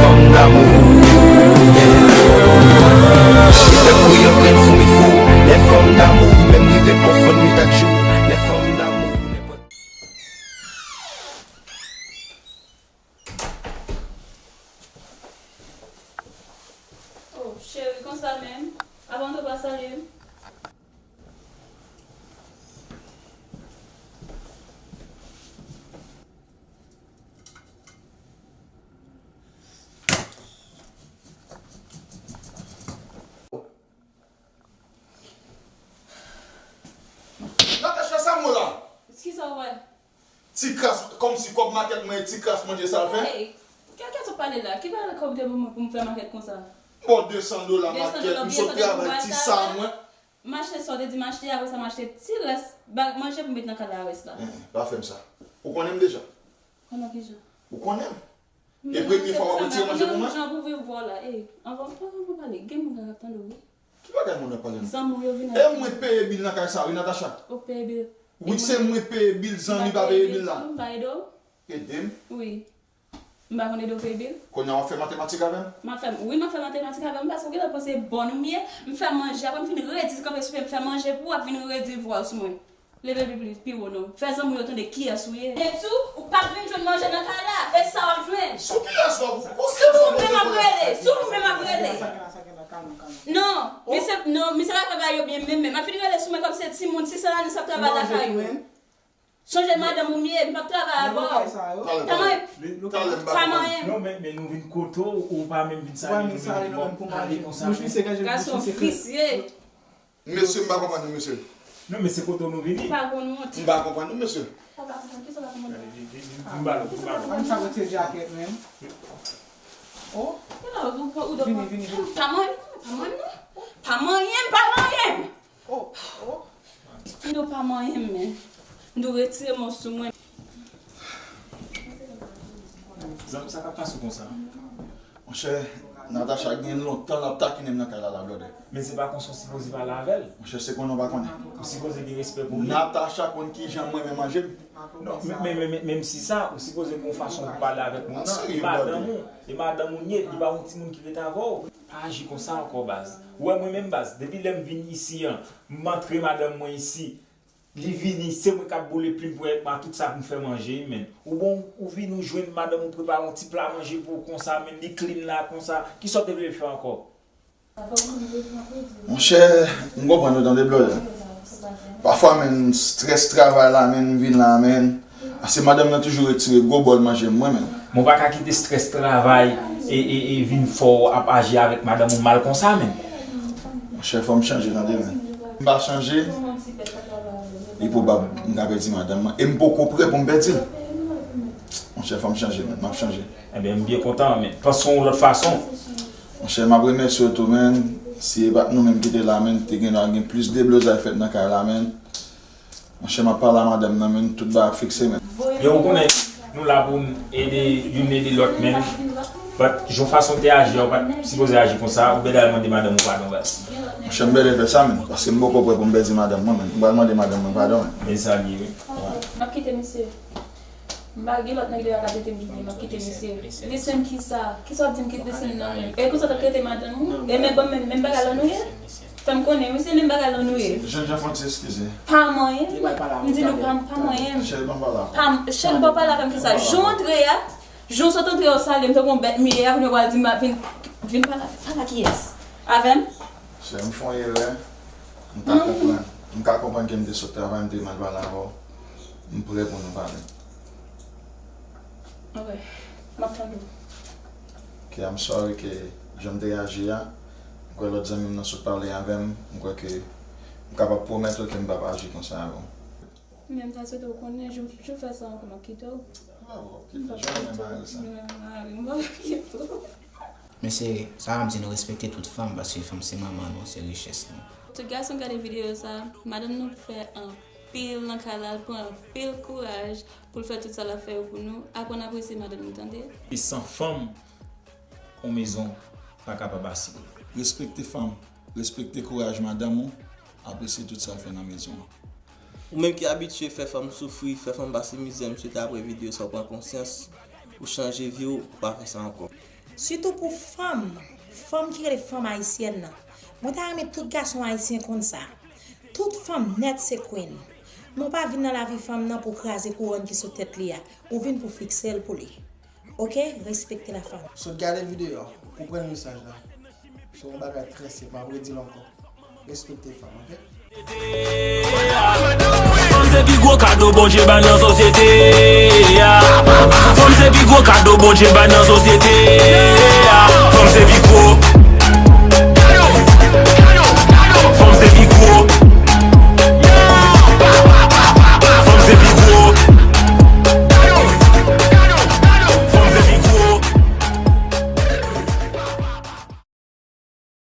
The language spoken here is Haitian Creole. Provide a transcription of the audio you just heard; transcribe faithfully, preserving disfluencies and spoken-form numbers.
Fanm damou. Lè kouye yon grenn foumi fou, lè fanm damou, menm rive konfonn nwit ak jou, lè fanm damou, nenpòt. Oh, cheri, konsa menm? Avan tou pa salye m. Natacha, sa m wè la? Kisa w wè? Ti kras, kòmsi kòb makèt mwen e ti kras manje sa l fè? Hey, kèlkeswa w pale la, ki valè kòb te pou mwen pou m fè makèt konsa? Bon, de san dola makèt, m sot travay ti sa mwen. M achte sa w te di m achte, apre sa m achte ti rès, ba, manje pou m met nan kay la, rès la. Enhen, pa fè m sa. Ou konnen m deja. Konnen ki jan? Ou konnen m. E premye fwa w ap retire manje pou mwen? Jan pou viv vwa la. Ey, anvan, anvan pale, gen moun nan k ap tande w, wi. Ki bagay moun nan pale la? Zanmi w yo vin. E mwen peye bil nan kay sa, wi, Natacha. Ou peye bil? Wi, se mwen peye bil, zanmi pa peye bil la. M pa ede w? Ede m? Wi. M pa konn ede w peye bil? Kounye a w ap fè matematik avè m? M ap fè, wi, m ap fè matematik avè m, paske w gentan panse bòn ou m ye, m fè manje, apre m fin redi kanpe sou pye m fè manje pou w, w ap vin redi vwa w sou mwen. Leve pi plis, pi wo non. Fè zanmi w yo tande kiyès ou ye. E tou, ou p ap vin jwenn manje nan kay la. E sa w ap jwenn. Sou kiyès w ap, sou kiyès w ap poze pwoblèm? Sou ou menm ap rele. Sou ou menm ap rele. Non, misye, non, misye pa travay yo byen menm menm. M ap vin rele sou mwen kòm se timoun sis an ane sa ap travay lakay ou. Sonje madanm ou m ye, m p ap travay avè w. Pa manyen m. Pa manyen m. Non, men, men nou vin kote w, ou pa menm vin salye nou menm pou pale konsa. Gason visye. Mesye, m pa konprann nou, mesye. Non, men se kote w nou vini. Pa konn wont. M pa konprann nou, mesye. Sa w pa konprann, kisa w pa konprann? Vin, vin, vin, vin ba l, vin ba l. Ann sa retire jakèt menm. Oh. Vini, vini, vini. Pa manyen m, pa manyen m non. Pa manyen m, pa manyen m. Oh, oh. M di w pa manyen m, men. M di w retire men w sou mwen. Zanmi, sa k ap pase w konsa? Monchè, Natacha gen lontan l ap takinen m nan kay la, la, blòdè. Men se pa konsa w sipoze pale avè l. Monchè, se konnen w pa konnen. Ou sipoze gen respè pou li. Natacha konn kijan mwen renmen manje m. Non, men, men, men, men, menm si sa, ou sipoze gen yon fason pou pale avèk moun nan. E madanm ou, e madanm ou n ye, li pa yon timoun ki ret avè w. Pa aji konsa ankò, baz. Ou wè mwen menm, baz, depi lè m vin isi an, m antre madanm mwen isi, li vini, se mwen k ap boule plim pou èk ma tout sa pou m fè manje, wi, menn. Ou bon, ou vini, ou jwenn madanm ou prepare yon ti pla manje pou ou konsa, menn, li clean la konsa. Kisa w te vle l fè ankò? Monchè, m konprann ou tande, blòdè. Pafwa, menn, strès travay la, menn, m vin la, menn. Paske madanm nan toujou retire gwo bòl manje m, mwen menm. Mwen pa ka kite strès travay e, e, e vin fè w ap aji avèk madanm ou mal konsa, menn. Monchè, fò m chanje, tande, menn. M pa chanje, li pwobab m ka pèdi madanm mwen. E m poko prè pou m pèdi l. Monchè, fò m chanje, menn. M ap chanje. Ebyen, m byen kontan, menn. Panse yon lòt fason. Monchè, m ap remèsye w tou, menn. Si e pa t nou menm ki te la, menn, te gen dwa gen plis deblozay fèt nan kay la, menn. Monchè, m ap pale a madanm nan, menn, tout bagay ap fikse, menn. Men ou konnen, nou la pou n ede youn ede lòt, menn. But, jan fason w te aji a, ou pa t sipoze aji konsa, ou bèlè al mande madanm ou padon, baz. Monchè, m bèlè fè sa, menn, paske m poko prè pou m pèdi madanm mwen, menn. M pral mande madanm mwen padon, menn. Men sa l ye, wi. M ap kite misye. M pa gen lòt nèg deyò ka trete m byen, m ap kite misye. Listen kisa? Kisa w ap di m ki listen nan menm? E konsa w t ap trete madanm ou? E men bon, men, men bagay la nou ye? Fè m konnen, wi, se menm bagay la nou ye. Jènjan, fò n ti eskize. Pa manyen m. M di nou pa, pa manyen m. Chèl, ban m pale avè w. Pa m, chèl, ban m pale avè m kisa? Jan w antre a, jan w sot antre a, w salye m tankou yon bèt m ye a, kounye a w pral di m vin, vin pale, pale a kiyès? Avè m? Chèl, m fè yon erè. M ka konprann. M ka konprann ke m te sot travay, m te mal pale avè w. M prè pou nou pale. Ok. M ap tann ou. Ok, I'm sorry ke jan m te reyaji a. M kwè lòt zanmi m nan sot pale avè m. M kwè ke m kapab pwomèt ou ke m p ap aji konsa avè w. Men m ta swete w konnen, jou, jou fè sa ankò, m ap kite w. Bravo, kite, jan w renmen mari sa. M renmen mari m, m p ap kite w. Mesye, sa a m di nou respekte tout fanm, paske fanm se manman nou, se richès nou. Tout gason k gade videyo sa, madanm nou fè anpil nan kay la, l pran anpil kouraj pou l fè tout sa l ap fè yo pou nou. Aprann apresye madanm nou, tande? E san fanm, yon mezon pa kapab asire. Respekte fanm, respekte kouraj madanm ou, apresye tout sa l fè nan mezon an. Ou menm ki abitye fè fanm soufri, fè fanm pase mizè, m swete apre videyo sa w pran konsyans, ou chanje vi w, ou pa fè sa ankò. Sitou pou fanm, fanm ki rele fanm ayisyèn nan. Mwen ta renmen tout gason ayisyen konn sa. Tout fanm nèt se queen. Men w pa vin nan lavi fanm nan pou w kraze kouwòn ki sou tèt li a. Ou vin pou w fikse l pou li. Oke? Respekte la fanm. Sot gade videyo a, w konprann mesaj la. Se yon bagay trè senp, m ap redi l ankò. Respekte fanm, oke? Fanm se pi gwo kado Bondye bay nan sosyete a. Fanm se pi gwo kado Bondye bay nan sosyete